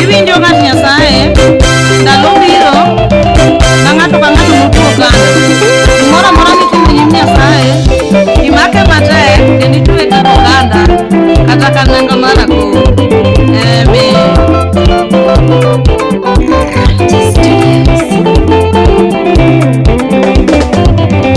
Iwinjo ng'at Nyasaye, ndalo biro ma ng'ato ka ng'ato notuo oganda. Gimoro amora mitimo e nyim Nyasaye, imake matek kendo itwe kaka oganda kata ka nanga mar akor. Amen.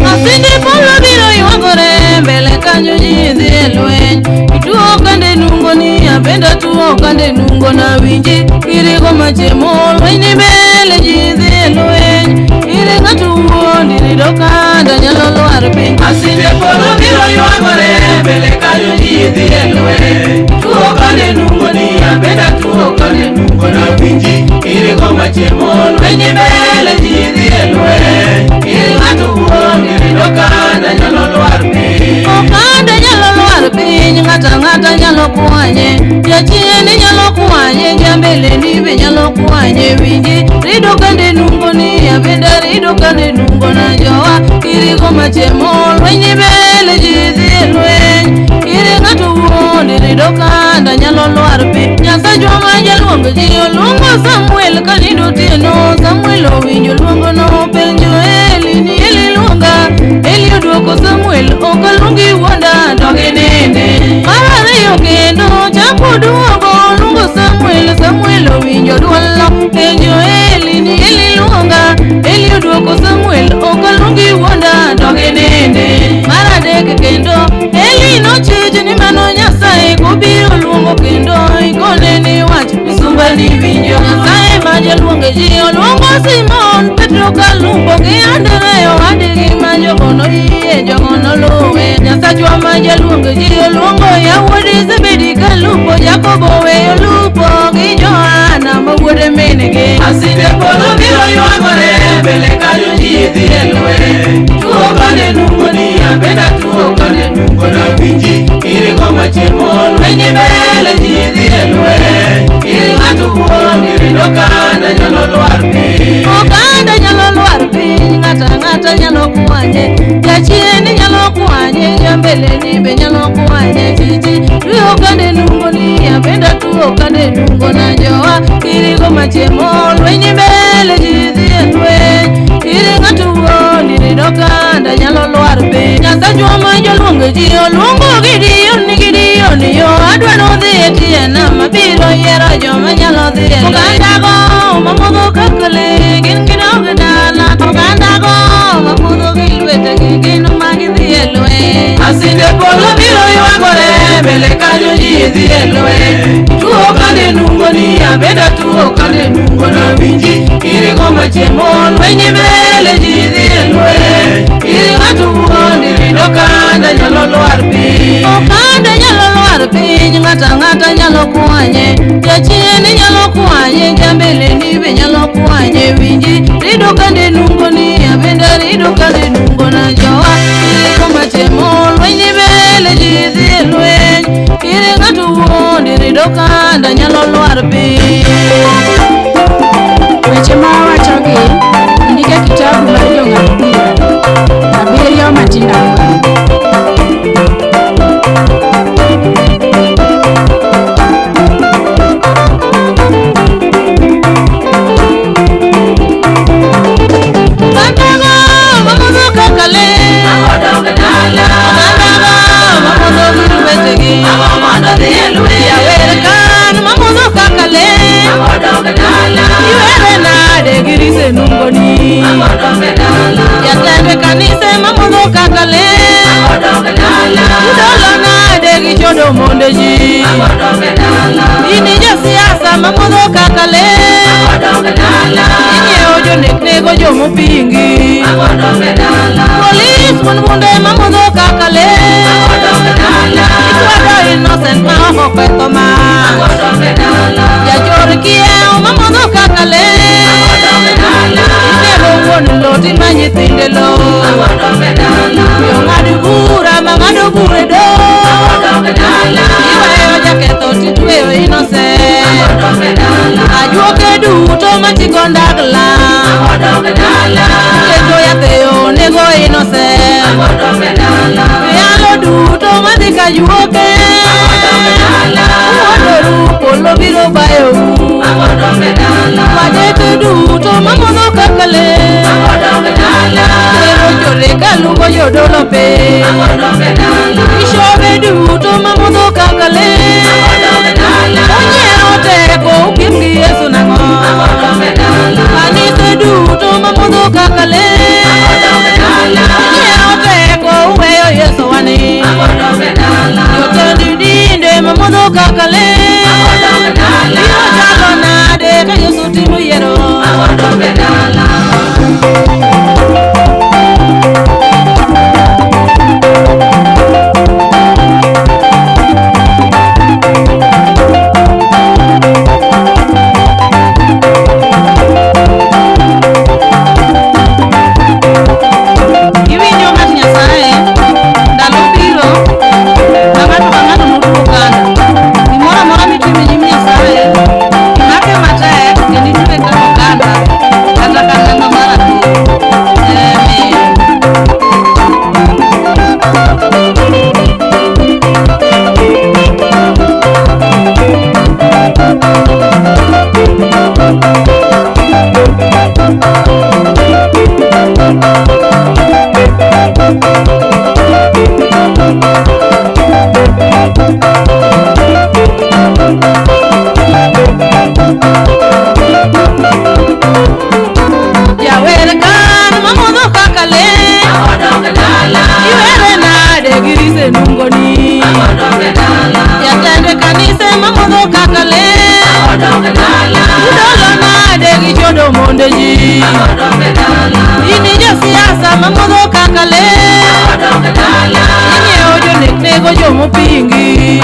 Masinde polo biro ywagore mbele kanyo ji dhi e lweny. Ituo kande nungo ni abenda tuo kande nungo na winji. Irigo machiemo lweny ni mbele ji dhi e lweny. Iri ng'ato wuondi rido kanda nyalo lwar piny. Masinde polo biro ywagore mbele kanyo ji dhi e lweny. Tuo kane nungo ni abenda tuo kane nungo na winji. Irigo machiemo lweny ni mbele ji dhi e lweny. Iri ng'ato wuondi rido kanda nyalo lwar piny. Okanda nyalo lwar piny, ng'ato ang'ata nyalo kwanye, jachien nyalo kwanye, jambele ni be nyalo kwanye, winji rido kande nungo ni abenda rido kande nungo na jowa irigo machiemo lweny ni mbele ji dhi e lweny iri ng'ato wuondi rido kanda nyalo lwar piny Nyasachwa ma jaluong ji oluongo Samuel kanindo otieno Samuel owinjo luongono penjo Eli ni Eli luonga Eli oduoko Samuel ok aluongi wuonda dog inindi mar ariyo kendo chako duogo luongo Samuel Samuel owinjo duolno penjo Eli ni Eli luonga Eli oduoko Samuel ok aluongi wuonda dog inindi mar adek kendo Eli nochich ni mano Nyasaye kobiro luongo kendo ikone ni wach misumba ni winjo Nyasaye ma jaluong ji oluongo Simon Petro kalupo gi Andrea owadgi ma jogo noyie jogo noluwe Nyasachwa ma jaluong ji oluongo yawuot Zebedi kalupo Jakobo weyo lupo gi Johana ma wuod min-gi Masinde polo biro ywagore mbele kanyo ji dhi e lweny. Tuo kane nungo ni abenda tuo kane nungo na winji. Irigo machiemo lweny ni mbele ji dhi e lweny. Iri ng'ato wuondi rido kanda nyalo lwar piny. Oganda nyalo lwar piny, ng'ato ang'ata nyalo kwanye, jachien nyalo kwanye, jambele ni be nyalo kwanye, chichi tuo kande nungo ni abenda tuo kande nungo na jowa irigo machiemo lweny mbele ji dhi e lweny iri ng'ato wuondi rido kanda nyalo lwar piny Nyasachwa ma joluong ji oluongo Gideon ni Gideon yo adwa nodhi e tie nam abiro yiero joma nyalo dhi e ogandago mamodho kaka le gin gidog dala ogandago mamodho gi lwetegi gin ma gidhi e lweny Masinde polo biro ywagore mbele kanyo ji dhi e lweny. Tuo kane nungo ni abenda tuo kane nungo na winji. Irigo machiemo lweny ni mbele ji dhi e lweny. Iri ng'ato wuondi rido kanda nyalo lwar piny. Okanda nyalo lwar piny, ng'ato ang'ata nyalo kwanye, jachien nyalo kwanye, jambele ni be nyalo kwanye, winji rido kande nungo ni abenda rido kande nungo na jowa irigo machiemo lweny ni mbele ji dhi e lweny iri ng'ato wuondi rido kanda nyalo lwar piny. Weche ma awachogi ondik e kitabu mar jong'ad bura abiriyo matindo ang'wen. Ogandago mamodho kaka le, Odog dala. ogandago mamodho gi lwetegi, Ang'o mondo dhi e lweny. jawer kan mamodho kaka le, Odog dala. iwere nade gi rise nungoni. Odog dala. Jatend kanise mamodho kaka le, Odog dala. idolo nade gi chodo monde ji. Odog dala. In jasiasa mamodho kaka le, Odog dala. inyiewo jonek nego jomopingi. Odog dala. Polis mon bunde mamodho kaka le, Odog dala. itwado innocent ma ok oketho ma. Odog dala. Jachor kiewo mamodho kaka le, Odog dala. inego wuon lo tima nyithinde lo. Odog dala. Jong'ad bura mang'ado bura e doho. Odog dala. Iweyo jaketho titweyo innocent. Odog dala. Ajuoke duto machiko ndagla. Odog dala. Keto yath e yo nego innocent. Odog dala. Yalo duto madhi ka juoke. Odog dala. kaka le. Biro chalo nade ka Yesu timo yiero? Iwinjo ng'at Nyasaye, ndalo biro ma ng'ato ka ng'ato noduog oganda. Gimoro amora mitimo e nyim Nyasaye, imake matek kendo itime kaka oganda kata ka namba mar adek. Amen. Jawer kan mamodho kaka le. Iwere nade gi rise nungoni? Jatend kanise mamodho kaka le. Udolo nade gi chodo monde ji? In jasiasa mamodho kaka le. Inyiewo jonek nego jomopingi.